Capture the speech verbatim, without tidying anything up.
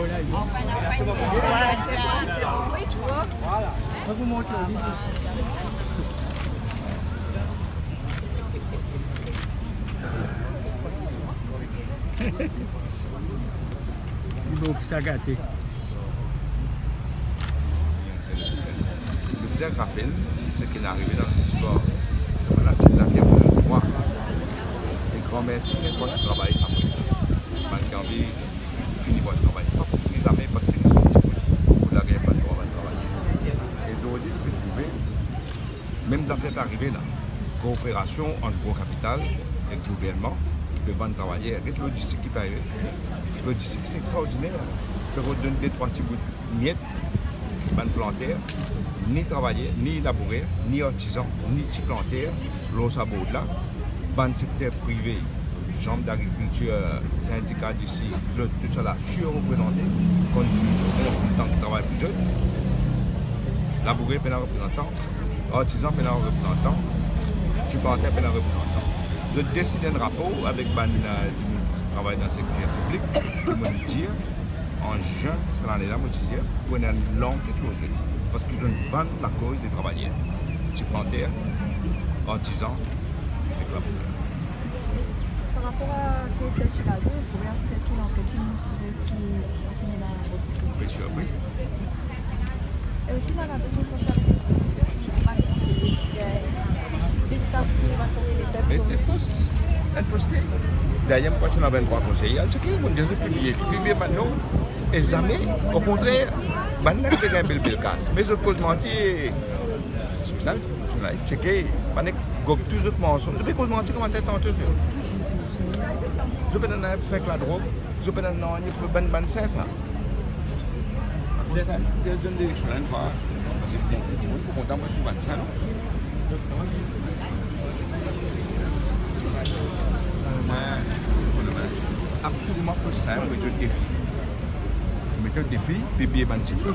Li bon pou sa gate. Nou bizin rapel seki inn arive dan listwar. Sa bann la ti lager pou zot krwar. E gran mersi, nek bann travay sa mwa. Bann ki anvi fini bann travay. Pa pou fini zame, paski nou ti pou, pou lager bann drwa bann travay. E zordi, nou pe trouve, mem zafer pe arive la. Kooperasion ant gro kapital ek gouvernman, pe vann travayer. Get lojistik ki pe arive. Lojistik, se extraordiner. Pe rod donn de trwa ti bout miet, bann planter, ni travayer, ni labourer, ni artizan, ni ti planter, lor sa bord la, bann sekter prive, Chambre d'Agriculture, sindika disi, lot, tousala, sirreprezante, kouma konsiltan ki travay pou zot, labourer pena reprezantan, artizan pena reprezantan, ti planter pena reprezantan. Zot desinn enn rapor avek bann, eh, dimoun ki travay dan sekter piblik, ki mo dir, an zin sa lane la, mo ti dir, pou ena enn lanket lor zot, paski zot vann lakoz de travayer, ti planter, artizan, ek labourer. Par rapor a ke Serge ti pe dir, ou trouve aster ki lanket finn trouve ki finn ena bone sekirite? Bien sir, wi. E osi, ena zot ki sorti avek enn pwin ki pa konseye, ki, eh, ziskaske pa konseye pep. Me se fos. Enn foste. Dayer, mo pa ti ena vinn-trwa konseye. Al tcheke, mo dir zot pibliye, pibliye bann nom. E zame, okontrer, bann la ki pe gagn bel, bel kas. Me zot koz manti, spesial, zounalis, tcheke, bann ek gob tou zot mansonz. Zot pe koz manti kouma tet tante zot. Zot pena nanye pou fer ek ladrog, zot pena nanye pou bann, bann sin sa. Akoz sa, de, donn direksion la enn fwa, paski bon, dimoun pou kontan, mwa, pou bann sin, non? Mwa, absoliman fos sa, mwa, met zot defi. Met zot defi, pibliye bann sif la.